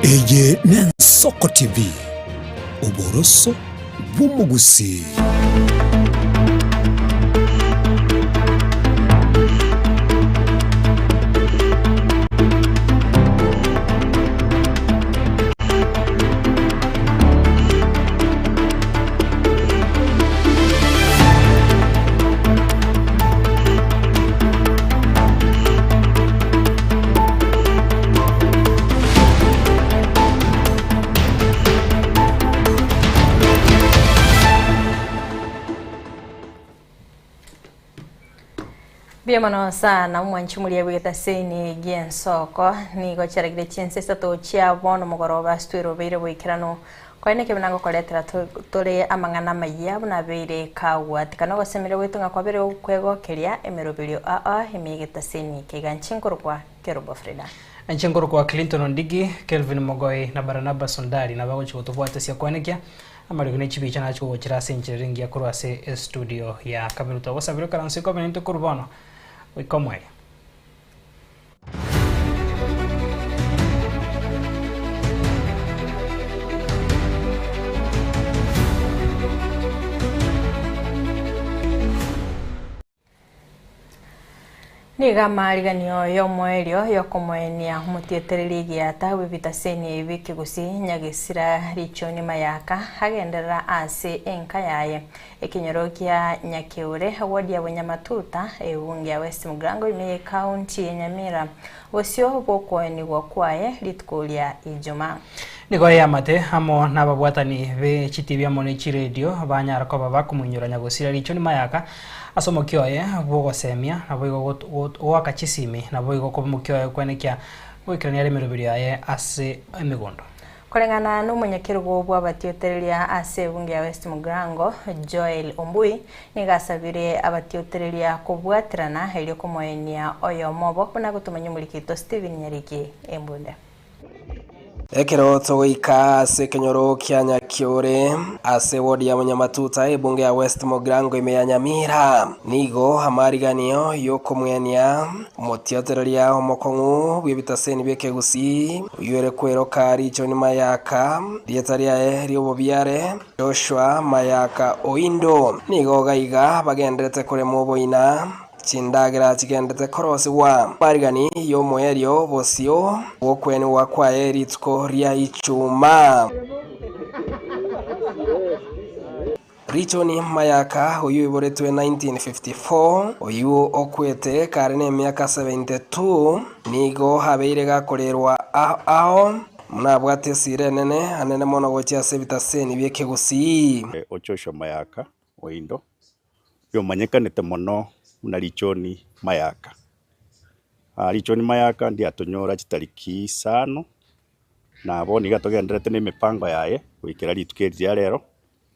Eye n'Ensoko TV, oboroso bw'omogusii. Mbuya mono sana omwanchi omoria bw'egetaseni gi'ensoko nigo chiaragire chinsa isato chia bono mogoroba ase twerobeire boikeranu Koe nekebe nagokoretera tore amang'ana amayia buna abeire kagwatikana ogosemeria gwaito ng'a kwabere gokwegokeria emeroberio aa ime y'egetaseni eke. Iga inche nkorokwa Kerubo Frida. Inche nkorokwa Clinton Ondigi, Kelvin Mogoi na Barnabas Ondari nabo agochia gotobwatesia koenekia amariko ne chibicha nache kogochera ase enchera ere engiya korwa ase estudio ya kabere. Twagosabire okaranse ikomi naintwe korwa bono goika omoerio. Nigo amariganio y'omoerio y'okomoenia omotietereri egiata bw'ebitaseni ebi Kegusii Nyagesira Richoni Mayaka agenderera ase enka yaye Ekenyoro kia Nyakeure, ward ya Bonyamatuta, ebunge ya West Mugirango ime y'Ecounty ya Nyamira, bosio bw'okoenigwa kwaye rituko ria Ijumaa. Nigo eamate amo nababwatani be chitibi amo ne chiredio banyara koba bakomoinyora nyagosira Richoni Mayaka ase omokia oye bw'ogosemia, naboigo goaka chisimi, naboigo koba omokia oye kwenekia goikerania are emeroberio yaye ase emegondo. Koreng'ana nomonyakerogo bw'abatiotereria ase ebunge ya West Mugirango, Joel Ombui, nigo asabire abatiotereria kobwaterana erio komoenia oyomo obo buna gotomanya omoriki oito Stephen Nyariki Embunde. Ekero togoika ase ekenyoro kia Nyakiore, ase eward ya Munyamatuta, ebunge ya West Mugirango ime ya Nyamira, nigo amariganio y'okomwenia omotiotereria omokong'u bw'ebitaseni bi'ekegusii, oyio ere kweroka Richoni Mayaka, rieta riaye ri'obobiare, Joshua Mayaka Oindo. Nigo gaiga bagenderete korema oboina. Chindagera chigendete korosigwa marigani y'omoerio bosio bw'okwenigwa kwaye rituko ria Ichuma. Richoni Mayaka, oyio oiboretwe 1954, oyio okwete kare nemiaka 72, nigo abeire gakorerwa ao ao buna abwate esira enene anene mono gochia ase ebitaseni bi'ekegusii. Ochoshua Mayaka oindo, oyomanyekanete mono buna Richoni Mayaka. Richoni Mayaka ndiatonyora chitariki isano, na bono iga togendererete na emepango yaye goikera rituko eri ria rero,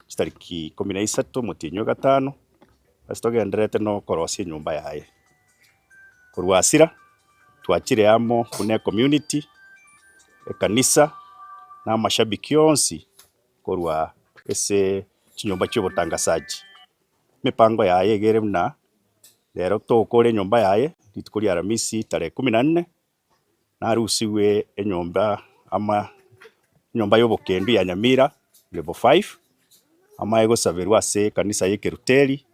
chitariki ikomi na isato omotienyi o gatano, ase togendererete na okorosia enyomba yaye. Korwa asira, twachire amo buna ecommunity, ekanisa, na amashabiki onsi. korwa ase chinyomba chi'obotangasaji. Emepango yaye iga ere buna, rero togokora enyomba yaye rituko ria Aramisi tarehe kumi na nne, narusigwe enyomba ama enyomba y'obokendu ya Nyamira level five, amaye gosaberwa ase ekanisa y'Ekeruteri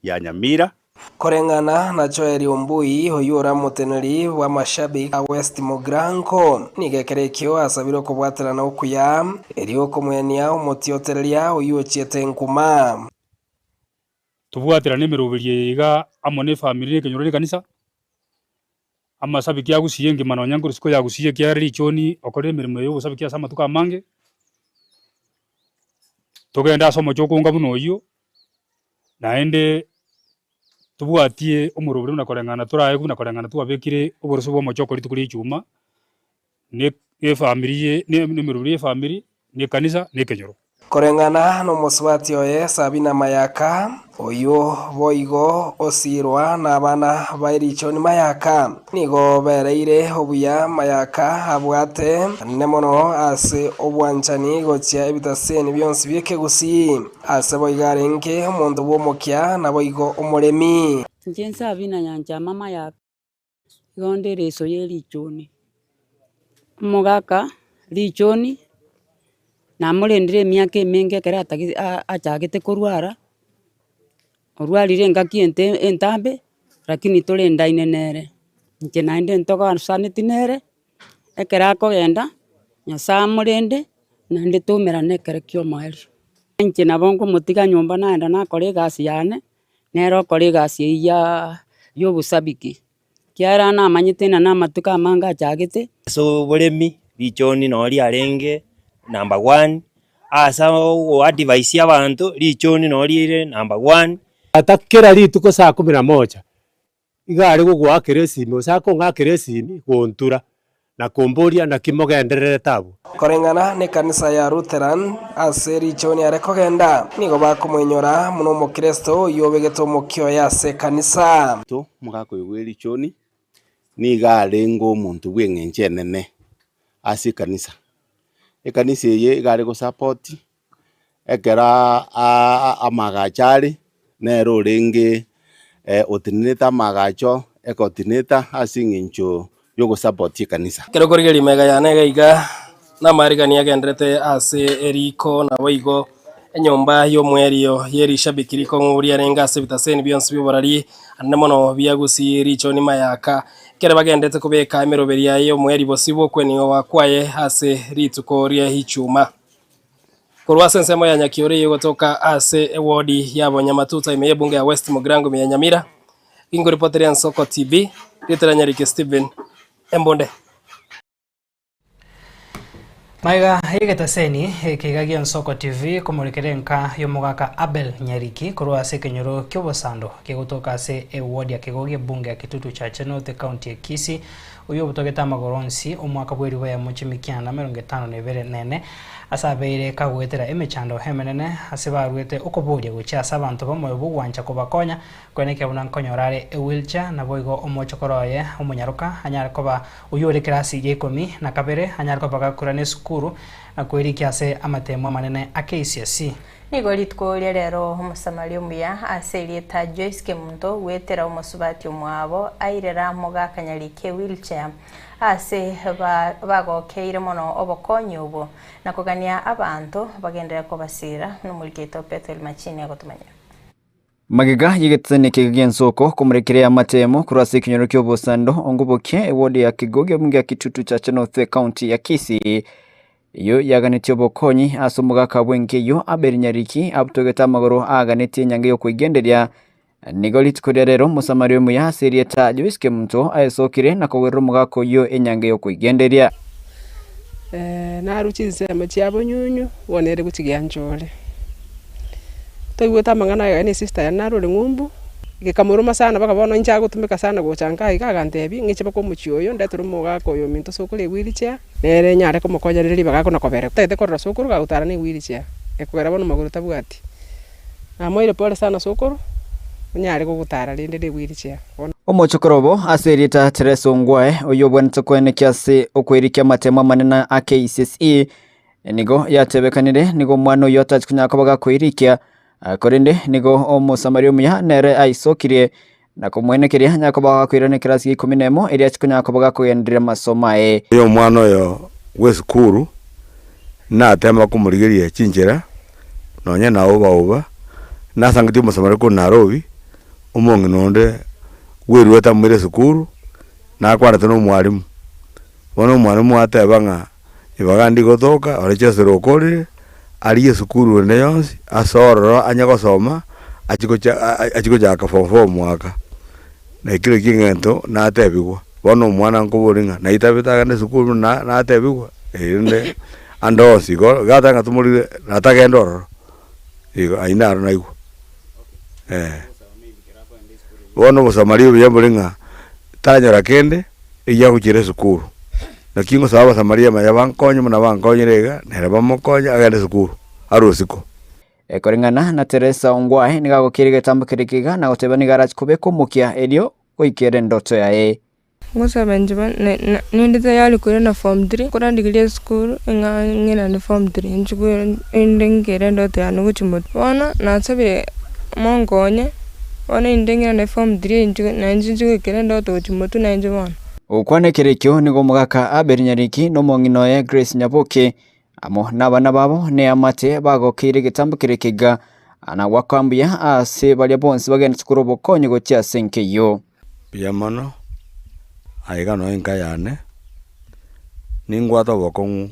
ya Nyamira. Koreng'ana na Joel Ombui, oyio ore omoteneneri bw'amashabiki a West Mugirango, nigo ekero ekio asabire okobwaterana okuya, erio okomwenia omotiotereria oyio ochiete nkuma. Tobwaterane emeroberio eye iga amo ne efamiri na ekenyoro na ekanisa, amasabiki agusie engima nonya nkorwa isiko yagusie ekiagera richoni okorire emeremo eye ya obosabiki ase amatuko amange, togende ase omochie okonga buna oyio. Naende tobwatie omorobori buna koreng'ana torae buna koreng'ana twabekire oboroso bwa omochoko rituko ria ichuma, ne efamiri ye ne emerobori ya efamiri, ne ekanisa, ne ekenyoro. Koreng'ana nomosubati oye Sabina Mayaka, oyio boigo osiirwa nabana bae Richoni Mayaka, nigo bereire obuya Mayaka abwate anene mono ase obwanchani gochia ebitaseni bionsi bi'ekegusii. Ase boigo arenge omonto bw'omokia, naboigo omoremi. Inche Sabina nyanchama Mayaka, igo nde eriso ye richuni. Omogaka Richoni, namorendire emiaka emenge ekero atagete achagete korwara, orwarire engaki ente entambe, lakini torendaine nere. Inche naende ntogosaneti nere, ekero akogenda, Nyasaye amorende, naende toumerane ekero kia omoerio. Inche nabo nkomotiga nyomba naenda nakora egasi yane, nere okora egasi eywo ya ya obosabiki, ekiagera namanyete ng'a na amatuko amange achagete. Ase oboremi, richoni noo riarenge number one, ase ogoadvise abanto, richoni noo rire number one. Tata kera rituko saa kumi na moja, iga are gogoakera esimi gose akong'akera esimi gontura na komboria naki mogendererete abwo. Koreng'ana nekanisa ya Lutheran ase richoni are kogenda, nigo bakomoinyora buna omokristo oyio obegete omokia oye ase ekanisa. To mogakoigwa erichoni, nigo arenge omonto bw'eng'encho enene ase ekanisa. Ekanisa eye iga are gosupport ekero amagacho are, nere orenge otenenete amagacho ecoordinator ase eng'encho ya ogosupport ekanisa. Ekero okorigereria magega yane iga iga, namaarigani agenderete ase eriko, naboigo enyomba y'omoerio ye rishabiki rikong'u riarenge ase ebitaseni bionsi bi'oborari, anene mono bia Gusii, Richoni, Mayaka, ekero bagenderete kobeka emeroberio yaye y'omoerio bosio bw'okwenigwa kwaye ase rituko ria Ichuma. Korwa ase ensemo ya Nyakiore eyio egotoka ase ewodi ya Bonyamatuta ime y'ebunge ya West Mugirango ime ya Nyamira, Ingoripoteria Ensoko TV, rieta ria Nyariki Stephen Embunde. Magega y'egetaseni eke iga gi'Ensoko TV komorekera enka y'omogaka Abel Nyariki korwa ase ekenyoro ki'obosando kegotoka ase ewodi ya Kegogi ebunge ya Kitutu Chache North ecounty ya Kisii Oyio obutogete amagoro onsi, omwaka bw'eribu eyemo chimikianda 52 nene, ase abeire kagoetera emechando emenene, ase baruete okoboria gochia ase abanto b'omoyo bw'ogwancha kobakonya, koenekia buna nkonyora are ewheelchair, naboigo omochokoro oye omonyaroka anyare koba oyio ore kerasi gia ikomi na kabere anyare koba gakura nesukuru na kwerikia ase amatemo amanene a KCSE. Nigo rituko ria rero Omosamaria omuya ase erieta Joyce Kemunto goetera omosubati omwabo airera mogakanyari ke wheelchair ase bagokeire mono obokonyi obwo na kogania abanto bagenderere kobasira nomoriki oito Bethuel Machini agotomanyera. Magega y'egetisani eke gi'ensoko komorekereria amatemo korwa ase ekenyoro ki'obosando ongobokie eward ya Kigogo ebunge ya Kitutu Chache North ecounty ya Kisii Eyio yaganetie obokonyi ase omogaka bw'enka eyio Abel Nyariki abutogete amagoro aaganetie enyange y'okweigenderia. Nigo rituko ria rero Omosamaria omuya ase erieta Joyce Kemunto aesokire na kogwerera omogaka oyio enyange y'okweigenderia. Narue chinsemo chia bonyunyu, bono ere gochia gianchore. Toigwete amang'ana aya na esister yane naro ore ng'umbu, gekamoroma sana mpaka bono inche agotumeka sana gocha nka iga agantebia, ng'iche mpaka omochie oyo ndetere omogaka oyo ominto ase okore ewheelchair. Nere nyare komokonya rire ribaga akona kobera. Tagete korora sokoro gagotara ne ewheelchair, ekogera bono magoro tabwati. Namoire pole sana sokoro, onyare gogotara rende ne ewheelchair bono. Omochokoro obo ase erieta Teresa Ongwae, oyio obwenerete koenekia ase okoirikia amatemo amanene a KCSE, nigo yatebekanire nigo omwana oyio atachi konyara koba gakoirikia, korende nigo omosamaria omuya nere aisokirie Na komoenekeria anyare koba gakoirana ekerasi gia ikomi nemo, erio achie konyara koba gakogendereria amasomo aye. Onye omwana oyo bw'esukuru natema komorigereria chinchera, nonye naoba-oba, nasangetie omosamaria korwa Nairobi, omong'ina onde bweruete amoire esukuru, nakwanete na omwalimu. Bono omwalimu ateba ng'a ibaga ndigotoka, ore Chesero okorire, arigie esukuru ende yonsi, ase ororo anye gosoma, achie gocha achie gochaka form four omwaka. Na ekero ekio egento natebigwa, bono omwana nkoboria ng'a naitabete agende esukuru buna natebigwa, erinde ande onsi igo gateba ng'a tomorire natagenda ororo, igo ayio naro naigwa eh. Bono obosamaria obuya mbore ng'a tanyora kende. Eyio agochiera esukuru. Naki ngosaba Abasamaria amaya bankonye buna bankonyire iga, nere bamokonye agende esukuru, arue isiko. Koreng'ana na Teresa Ongwae nigo agokiria egetambo keria kiga na goteba nigo arache kobeka omokia erio goikera endoto yaye. Ngosaba inche bono ninde tayari koirana form three, korandigerie esukuru ng'a ng'irane form three inche inde nkere endoto yane gochia motwe. Bono nasabire monkonye, bono inde ng'irane form three inche nainche nchi goikera endoto gochia motwe nainche bono. Gokwana ekero ekio nigo omogaka Abel Nyariki na omong'ina oye Grace Nyaboke amo nabana babo neamate bagokeire egetambo keria ekiga na goaka mbuya ase baria bonsi bagenderete korwa obokonyi gochia ase enka eyio. Mbuya mono, aiga noe enka yane, ningwate obokong'u,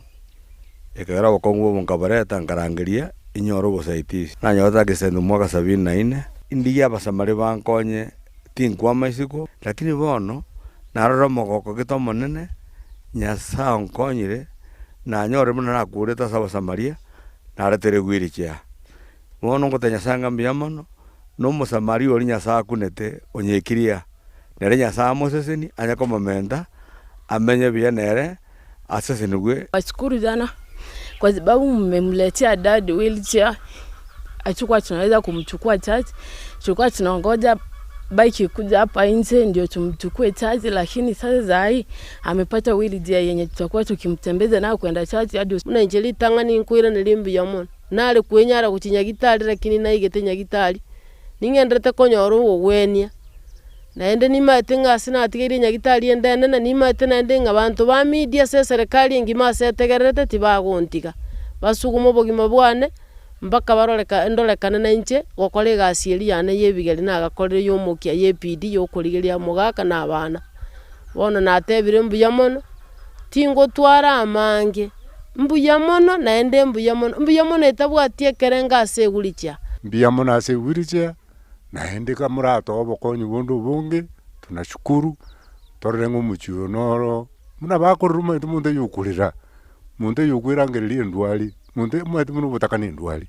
ekero obokong'u obo nkaboreta nkarangeria inyore obosaitisi. Nanyorete accident omwaka sabini na inne, indigie abasamari bankonye tinkwama isiko, lakini bono narora omogoko gete omonene, Nyasae onkonyire, nanyore buna nakurete ase Abasamaria, naretere wheelchair. Bono ngotebia Nyasae ng'a mbuya mono, na Omosamaria oria Nyasae akunete onyekirie aa, nere Nyasae amosesenie, anye komomenta, amenye buya nere, asesenigwe. Nashukuru sana kwa sababu mmemletea dad wheelchair, hatukuwa tunaweza kumchukua church, tulikuwa tunangoja bike ikuja hapa nje ndio tumchukue church, lakini sasa saa hii amepata wheelchair yenye tutakuwa tukimtembeza nayo kwenda church hadi Buna inche ritang'ani nkoiraneria mbuya mono, nare kwenyara gochia nyagitari lakini naigete nyagitari, ning'enderete konyora ogogwenia, naende nimaete ng'a ase natigeire nyagitari ende enene, nimaete naende ng'a abanto ba media ase eserekari engima ase etegererete tibagontiga, basugume obogima bwane. mpaka baroreka ndorekane nainche gokora egasi eria yane y'ebigeri nagakorire y'omokia y'ebidii y'okorigereria omogaka na abana. Bono natebire mbuya mono, tingotwara amange, mbuya mono naende mbuya mono, mbuya mono etabwati ekerengo ase ewheelchair. Mbuya mono ase ewheelchair, naende ka moratoe obokonyi bonde obonge, tunashukuru, torore ng'a omochie oyo noro buna bakorire omanyete omonto oyokorera, Monto oyo okwerangereria endwari, monto omanyete buna obotaka na endwari,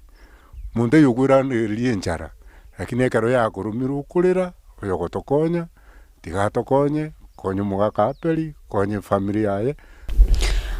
monto oyo okwerangereria enchara, lakini ekero yakoromire okorera, oyogotokonya, tiga atokonye, konya omogaka Abeli, konya efamiri yaye.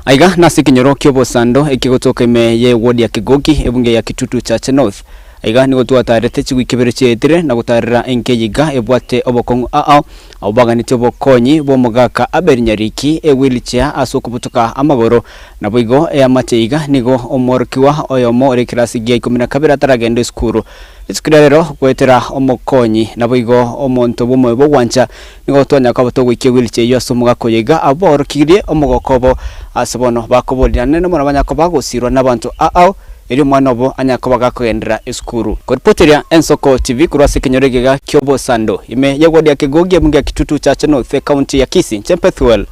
Aiga nase ekenyoro ki'obosando ekegotoka ime ye ward ya Kigogi, ebunge ya Kitutu Chache North. Aiga nigo twatarete chiwiki ibere chiaetire na gotarera enka eye iga ebwate obokong'u ao Abwo baganetie obokonyi bw'omogaka Abel Nyariki e wheelchair ase okobutoka amagoro. Naboigo eamate iga nigo omworokigwa oyomo ore ekerasi gia ikomi na kabere ataragenda esukuru. Rituko ria rero goetera omokonyi naboigo omonto bw'omoyo bw'ogwancha nigo twanyara koba togoikia ewheelchair eyio ase omogaka oyo iga abwo baorokirie omogoko obo ase bono bakoboria naende mono banyare koba bagosirwa nabanto ao Erio omwana obo anyare koba gakogenderera esukuru. Koripoteria Ensoko TV korwa ase ekenyoro egega ki'obosando, ime y'eward ya Kegogi ebunge ya Kitutu Chache North, ecounty ya Kisii, inche Pethuel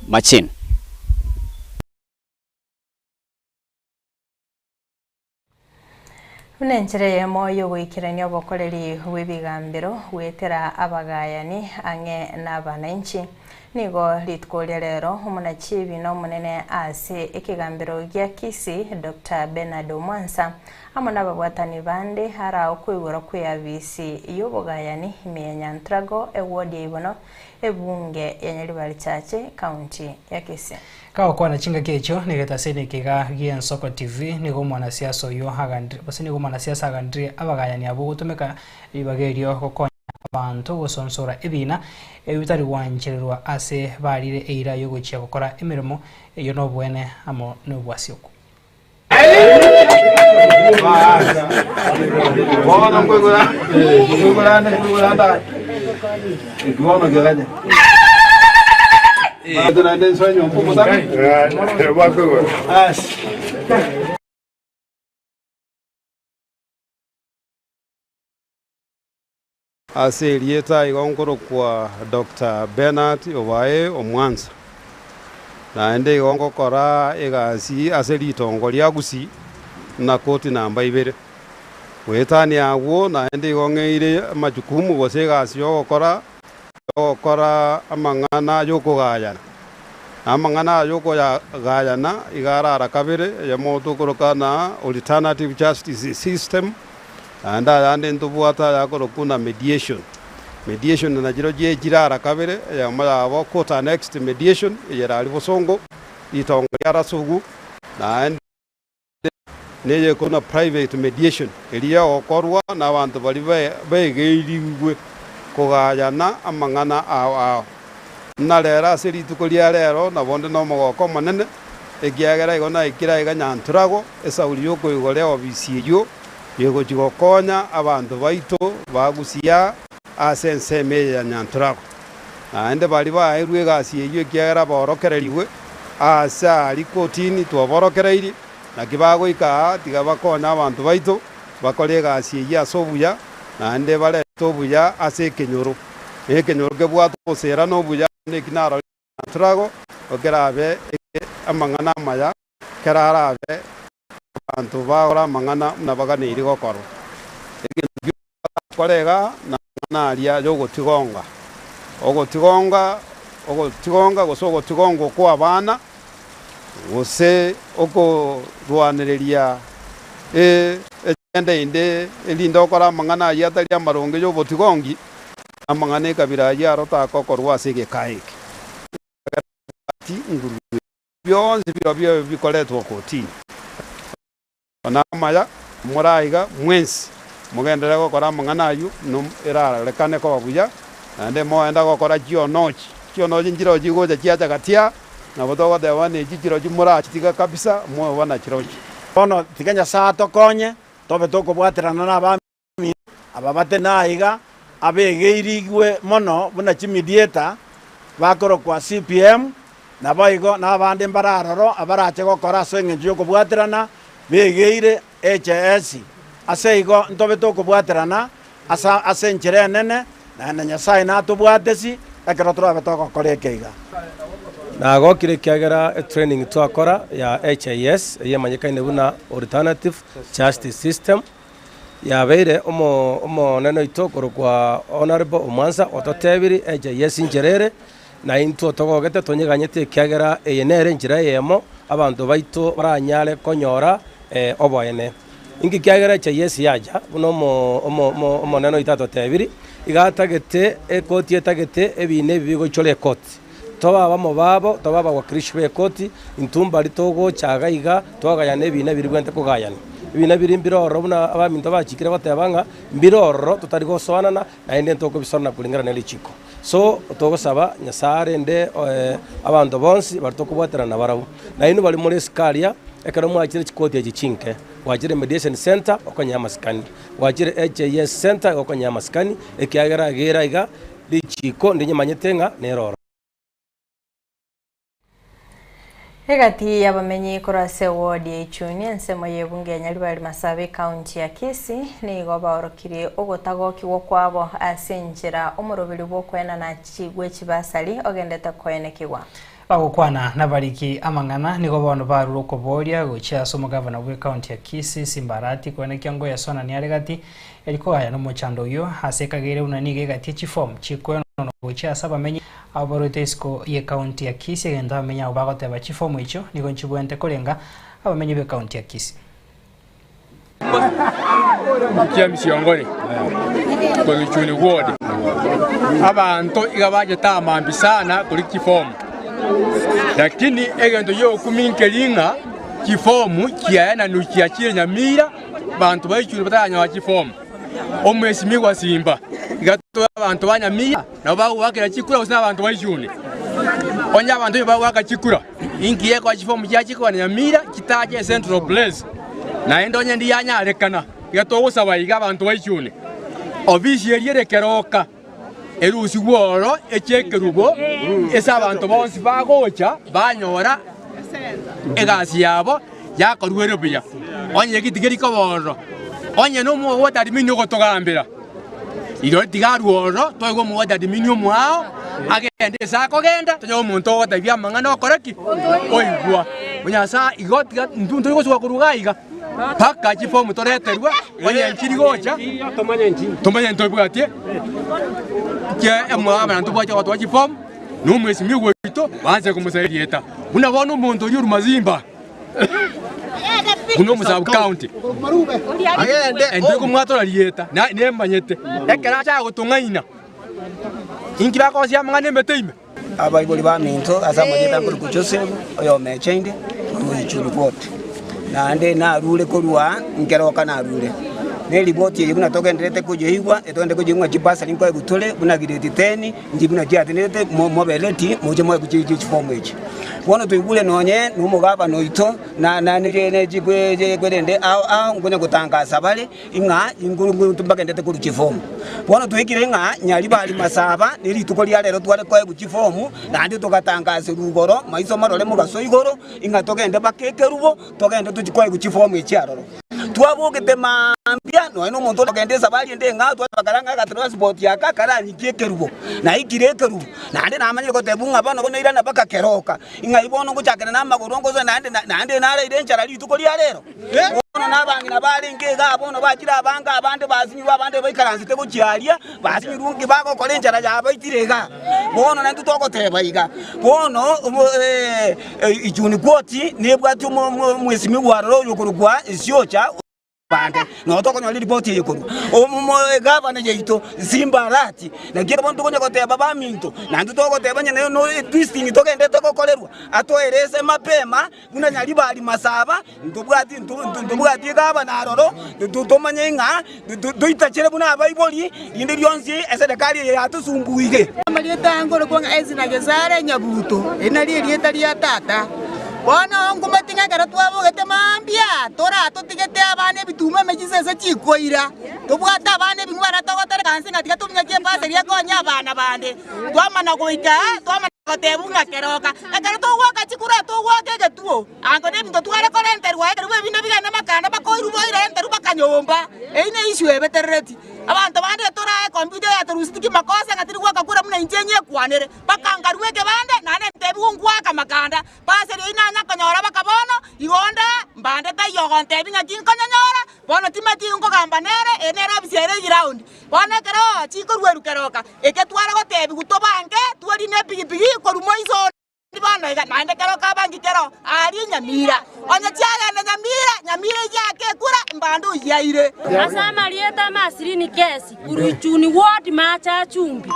Machin. Buna enchera eyemo y'ogoikerania obokoreri bw'ebigambero goetera abagayani ang'e n'abananchi. Nigo rituko ria rero omonachibi na omonene ase ekegambero gia Kisii, Doctor Bernard Omwansa, amo nababwatani bande ara okoigora kw'eabisi y'obogayani ime ya Nyantrago, eward ya Ibono, ebunge ya Nyaribari Chache, County ya Kisii. Kagokwana chingaki echio negetaseni ekiga gi'Ensoko TV, nigo omwanasiasa oyio agandire gose nigo omwanasiasa agandire abagayani abwo gotumeka ribaga erio gokonya abanto gosonsora ebiina ebi bitari gwanchererwa ase barire eira y'ogochia gokora emeremo eyio noboene amo nobwasioku. Ase erieta igo nkorokwa Doctor Bernard Obae Omwansa, naende igo ngokora egasi ase ritongo ria Gusii na koti namba ibere. Goetania agwo naende igo ng'eire amajukumu gose egasi yogokora yogokora amang'ana ay'okogayana. Na amang'ana aya ay'okoyagayana iga arara kabere, eyemo tokoroka na alternative justice system, Naende ayande ntobwate ayakorokwa na mediation. Mediation nachirochio echire ara kabere, eyemo yabo court annexed mediation, eye ere aria bosongo, ritongo ria rasugu, naende neye ekorokwa na private mediation, eria egokorwa na abanto baria baegeirigwe kogayana amang'ana ao ao. Buna rero ase rituko ria rero nabo nde nomogoko omonene, ekiagera igo naikire aiga Nyanturago, esauri y'okoigora eofisi eyio egochia gokonya abanto baito ba Gusii ase ensemo eye ya Nyanturago. Naende baria baeirwe egasi eyio ekiagera baorokererigwe aase aria kotini twaborokereirie, naki bagoika aa tiga bakonye abanto baito bakore egasi eyio ase obuya, naende barente obuya ase ekenyoro, na ekenyoro kebwate obosera na obuya, neki narorire ng'a turago kerabe amang'ana amaya, kerarabe abanto bagokora amang'ana buna baganeiri gokorwa. Egento gionsi bagakora iga namang'ana aria y'ogotigonga, ogotigonga, ogotigonga gose ogotigongwa kw'abana, gose okorwanereria echende ende erinde okore amang'ana ayio atari amaronge y'obotigongi, amang'ana ekabira ayio aro tagokorwa ase egeka eke. Ekiagera tabwati nguru Bionsi birobio bikoretwa kotini. Bono amaya moraiga mwensi, mogenderere gokora amang'ana ayio, erarorekane koba buya, naende mogenda gokora chionochi. Chionochi nchirochio chigocha chiacha gati aa, nabo togoteba bono echi chirochio morachitiga kabisa, mobe nachirochio. Bono tiga Nyasae atokonye, tobe tokobwaterana nabamino aba batene aiga, abegeirigwe mono buna chimediator bakorokwa CPM, Naboigo nabande mbare aroro abarache gokora ase engencho y'okobwaterana, begeire HS. Ase igo ntobe tokobwaterana ase ase enchera enene, naende Nyasae natobwatesi ekero torabe togokora eke iga. Nagokire ekiagera etraining twakora ya HIS eyio emanyekaine buna Alternative Justice System yabeire omo omonene oito okorokwa Honourable Omwansa ototebirie HIS inchera ere Na intwe togogete tonyeganyete, ekiagera eye nere enchera eyemo abanto baito baranyare konyora oboene. Inki kiagera echa Yeso yacha, buna Omonene oito atotebiri, iga atagete ekoti etagete ebiina ebi bigoichora ekoti. Tobe abamo babo, tobe abawakilishi b'ekoti, intwe mbari togocha iga iga twagayana ebiina biria bwenerete kogayana. Ebiina biria mbire ororo buna abaminto bachikire goteba ng'a mbire ororo totari gosoanana, naende ntokobisorana kulingana ne richiko. So togosaba Nyasae arende abanto bonsi baria tokobwaterana nabarabwo. Nainwe baria more isiko aria, ekero mwachire chikoti echi chinke, gwachire mediation centre okonyea amasikani, gwachire HIS centre okonyea amasikani, ekiagera iga iga richiko ndinyemanyete ng'a nere ororo. Egati y'abamenyi korwa ase eward ya Ichuni ensemo y'ebunge ya Nyaribari Masaaba ekaunti ya Kisii nigo baorokirie ogotagokigwa kwabo ase enchera omoroberi bw'okoenana gwe chibasari ogendete koenekigwa. Bagokwana nabariki amang'ana nigo bono barure okoboria gochia ase omogavana bw'ekaunti ya Kisii Simba Arati koenekia ngoyesonania are gati Eri kogaya nomochando oyio ase ekageire buna nigo egatie chifomu chikoenanwa gochia ase abamenyi abwo barwete isiko y'ecounty ya Kisii egento abamenyi abwo bagoteba chifomu echio nigo nchibwente korenga abamenyi b'ecounty ya Kisii. James Ongore korwa Ichuni ward, Abanto iga bachete amambi sana korwa chifomu, lakini egento giokumia nkeri ng'a chifomu chiaenanwa chiachire Nyamira. Abanto ba Ichuni bataranyora chifomu. Omwesimigwa Simba, iga toe abanto ba Nyamira nabo bagoakera chikura gose nabanto ba Ichuni. Onye abanto nigo bagoaka chikura, inki gekoa chifomu chiachie kogenda Nyamira chitache ecentral place? Naende onye ndiyanyarekana, iga togosaba iga abanto ba Ichuni, ofisi eria ere keroka erusigwe ororo eche ekerubo ase abanto bonsi bagocha banyora egasi yabo yakorwa ere buya. Onye egiti keria koba ororo, onye nomogwoti admin ogotogambera, rirorio tiga arwe ororo toigwe omogwoti admin omoao agende ase akogenda tonyore omonto ogotebia amang'ana okore ki? Oigwa. Nyasae igo tiga intwe ntori gosuka korwa iga iga. Mpaka chifomu toreterwe, onye nchiri gocha, tomanye ntobwatie emwabo na ntobwatie gotoa chifomu, na omwesimigwa oito banse komosaria erieta. Buna bono omonto oria orwa Mazimba, buna omo sub county, intwe komwatora rieta, nemanyete, ekero acha gotong'aina, inki bakosia amang'ana emete ime? Abaibori baminto ase amarieta nkorokwa Joseph, oyomecheinde korwa Ichuni Ward, naende narure korwa nkeroka narure. Ne eriboti eye buna togendererete koyeigwa, etogendererete koyeigwa ng'a chibasari nkoegwa tore buna grade ten, inche buna chiatenerete mo mobe ready moche moegwe chi chiform echi. Bono toigure nonye nomogabana oito na na ne ao ao nkonya gotangasa bare ng'a mbagendete korwa chifomu. Bono twaikire ng'a Nyaribari Masaba ne rituko ria rero tware koegwa chifomu naende togatangaserwa igoro maiso marore mogaso igoro ng'a togende mpaka ekerubo togende tochie koegwa chifomu echi aroro. Twabogete mambia nonya na omonto okogenda esabari ende eng'ao twabakara ng'a agatransport aka karanyikie ekerubo naikire ekerubo naende namanyire gotebwa ng'a bono nairana mpaka keroka ng'ai bono ngochakera na amagoro ngosoe naende naende naraire enchara rituko ria rero. Bono na abang'ina barenge igaa bono bachire abange abande basinyirwe abande baikaransete gochia aria basinyirwe nki bagokora enchara yabaitire igaa. Bono naintwe togoteba iga bono Ichuni Kwoti nebwati omwesimigwa aroro oyokorokwa Esiocha bande noo tokonyora eripoti eye korwa egavana yaito Simba Arati. Naki bono tokonya goteba baminto, naintwe togoteba onye no twisting togendete gokorerwa atoerese mapema buna Nyaribari Masaba ntobwati ntobwati egavana aroro tomanye ng'a toitachere buna abaibori rinde rionsi eserekari eye yatosumbuire. Amarieta aya nkorokwa ng'a Ezra Gesare Nyabuto, eri nario erieta ria tata. Bono nkometi ng'a ekero twabogete mambia, toratotigete abana ebituma ime chisese chikoira, tobwate abana ebing'u baria togotereka nse ng'a tiga tominyokie ebasari ekonye abana bande. Twamana goika aa, twamana gotebwa ng'a keroka, ekero togoaka chikura togoaka egetuo. Ango nebinto tware korenterwa ekero bw'ebinto bigende makanda bakoirwa boirenterwa bakanyomba. Eyio ne issue ebeterereti. Abanto bande torae computer yatorusitie kimakosa ng'a tiri goaka kura buna inche nyekwanere. Bakankarua ekebande naende ntebigwe ngoaka makanda. Pastor eyio nanya konyora baka bono igo onde mbande taiyo ogontebia ng'aki nkonyonyora bono timanyeti nkogamba nere eye nere ofisi ere eground. Bono ekero chikorwerwa keroka eke tware gotebigwa tobange twarine epigipigi korwa moiso onde. Bono iga, naende kero kabangi kero aaria Nyamira, onye chiagenda Nyamira, Nyamira eyio ake ekura, mbande oyiaire. Ase amarieta Masirini Kesi, Kuruchuni Ward, Macha Chumbi.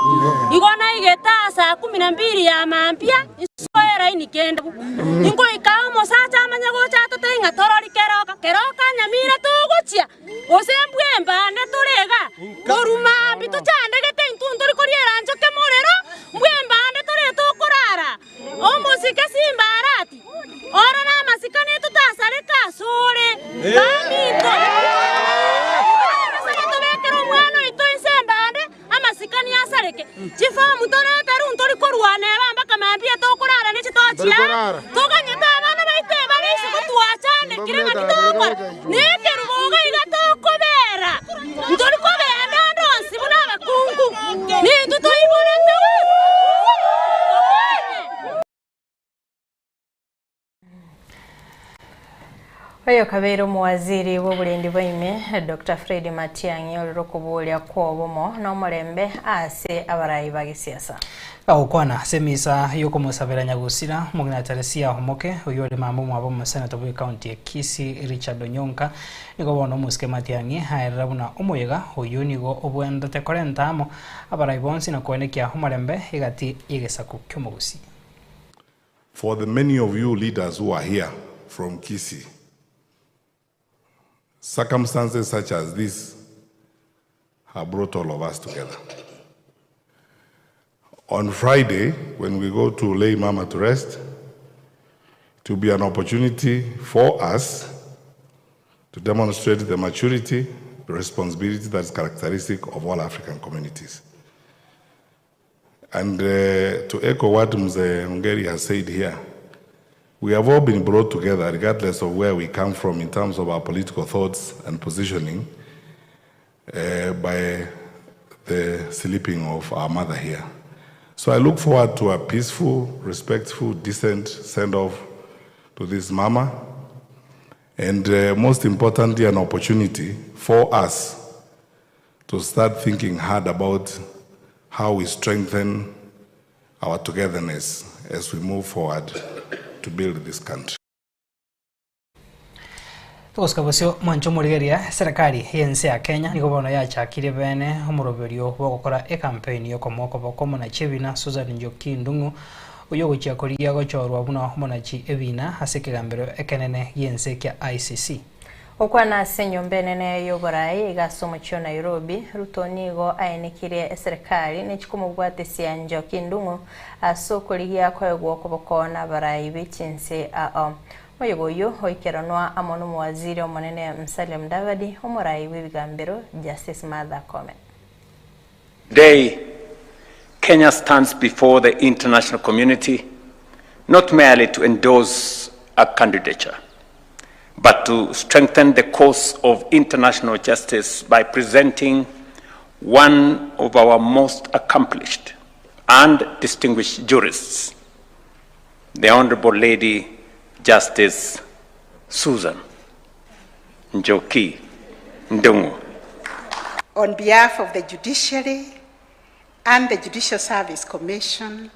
Igo naigete aa saa kumi na mbili ya mambia, insoe eraini kendabu. Ingoika omosacha amanye gocha atotebie ng'a torori keroka, keroka Nyamira togochia, gose mbwe mbande tore iga, korwa mambia tochandegete intwe ntori koria eranchoke morero, mbwe mbande tore tokorara. Omosike simba arati, Orore amasikani totasareka asore, baminto. Igo tobekere omwana oito inse mbande, amasikani asareke. Chifomu toreterwe ntori korwana eba mpaka mambia tokorara ne chitochi aa, toganyete abana baito ebare isiko twachandekire ng'aki togokora. Nekerubo iga iga tokobera, ntori kogenda ande onsi buna abakungu, nintwe toiborete tokonye. Oyo kabeire omowaziri bw'oborendi bwa ime, Doctor Fred Matiang'i orire okoboria kw'obomo na omorembe ase abarai ba gesiasa. Agokwana ase emisa y'okomosabera nyagosira, omong'ina Teresia Omoke, oyio ore mama omwabo omoseneta bw'ecounty ya Kisii Richard Onyonka, nigo bono omosike Matiang'i aerera buna omoyega oyio nigo obwenerete korenta amo abarai bonsi na koenekia omorembe egati y'egesaku ki'omogusii. For the many of you leaders who are here from Kisii, circumstances such as this have brought all of us together. On Friday, when we go to lay Mama to rest, it will be an opportunity for us to demonstrate the maturity, the responsibility that is characteristic of all African communities. And uh, to echo what Mzee Ongeri has said here, we have all been brought together, regardless of where we come from in terms of our political thoughts and positioning, uh, by the sleeping of our mother here. So I look forward to a peaceful, respectful, decent send off to this mama, and uh, most importantly, an opportunity for us to start thinking hard about how we strengthen our togetherness as we move forward to build this country. Togosika bosio mwanche omorigereria, eserekari y'ense ya Kenya nigo bono yachakirie bene omoroberio bw'ogokora ekampeini y'okomoa okoboko omonachi ebina Susan Njoki Ndung'u oyio ogochia korigia gochorwa buna omonachi ebina ase ekegambero ekenene gi'ense kia ICC. Gokwana ase enyomba enene y'oboraai iga ase omochie o Nairobi, Ruto nigo aenekirie eserekari nechikomobwatesia Njoki Ndung'u ase okorigia koegwa okoboko nabaraai be chinse ao. Omoyega oyio oikeranwa amo nomowaziri omonene Musalia Mudavadi, omoraai bw'ebigambero Justice Martha Koome. Today, Kenya stands before the international community not merely to endorse a candidature, but to strengthen the cause of international justice by presenting one of our most accomplished and distinguished jurists, the Honorable Lady Justice Susan Njoki Ndung'u. On behalf of the judiciary and the Judicial Service Commission,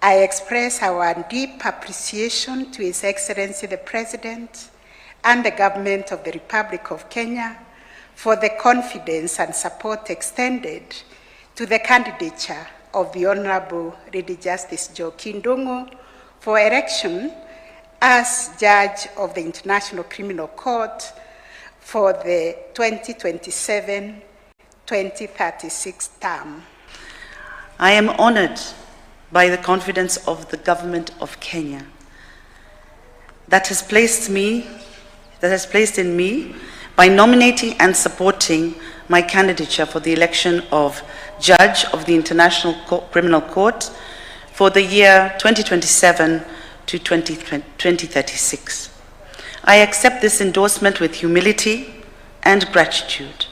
I express our deep appreciation to His Excellency the President and the Government of the Republic of Kenya for the confidence and support extended to the candidature of the Honorable Lady Justice Njoki Ndung'u for election as Judge of the International Criminal Court for the 2027-2036 term. I am honored by the confidence of the government of Kenya that has placed me that has placed in me by nominating and supporting my candidature for the election of judge of the International Criminal Court for the year 2027 to 2036. I accept this endorsement with humility and gratitude.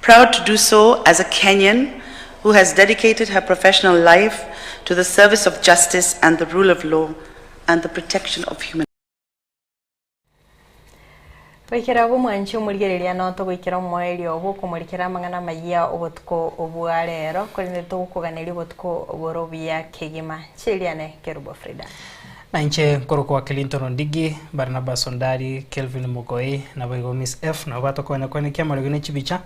Proud to do so as a Kenyan who has dedicated her professional life to the service of justice and the rule of law and the protection of human Goikera abwo mwanche omorigereria no togoikera omoerio bw'okomorikera amang'ana amayia obotuko obwa rero, korende togokoganeria obotuko bore obuya kegima. Chiriane Kerubo Frida. Na inche nkorokwa Clinton Ondigi, Barnabas Ondari, Kelvin Mogoi, naboigo Miss F nabo batokonya koenekia amariogi ne chibicha,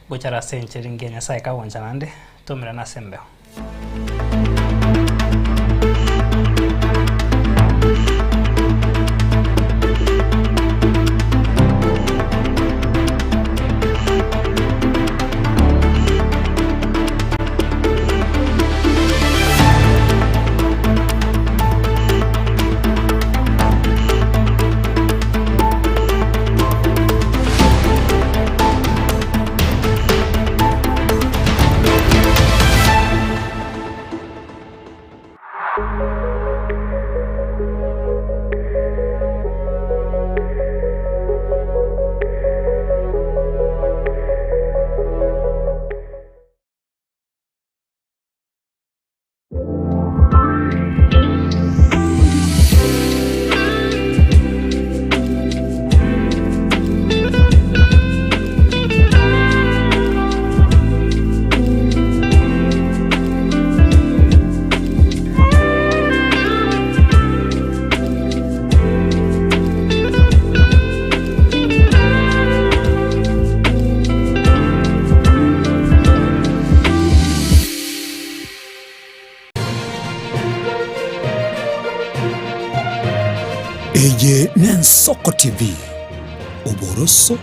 gochara ase enchera engiya Nyasaye kagoncha naende, toumerane ase embeo. Eye n'Ensoko TV, oboroso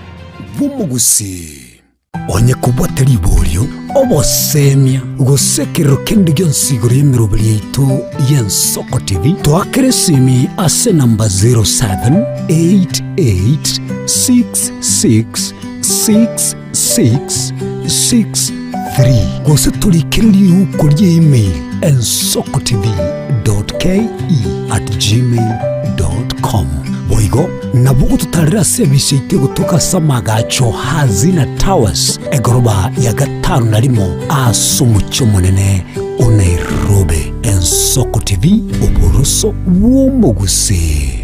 bw'omogusii. Onye kobwate riborio, obosemia, gose ekerero kende gionsi igoro y'emeroberi yaito y'Ensoko TV, toakere esimi ase enamba 0788666663 gose torikere riuko rie email ensokotv.ke@gmail.com. Boigo nabo ogototarera ase ebisi yaito egotoka ase amagacho Hazina Towers, egoroba ya gatano na rimo ase omochie omonene o Nairobi. Ensoko TV, oboroso bw'omogusii.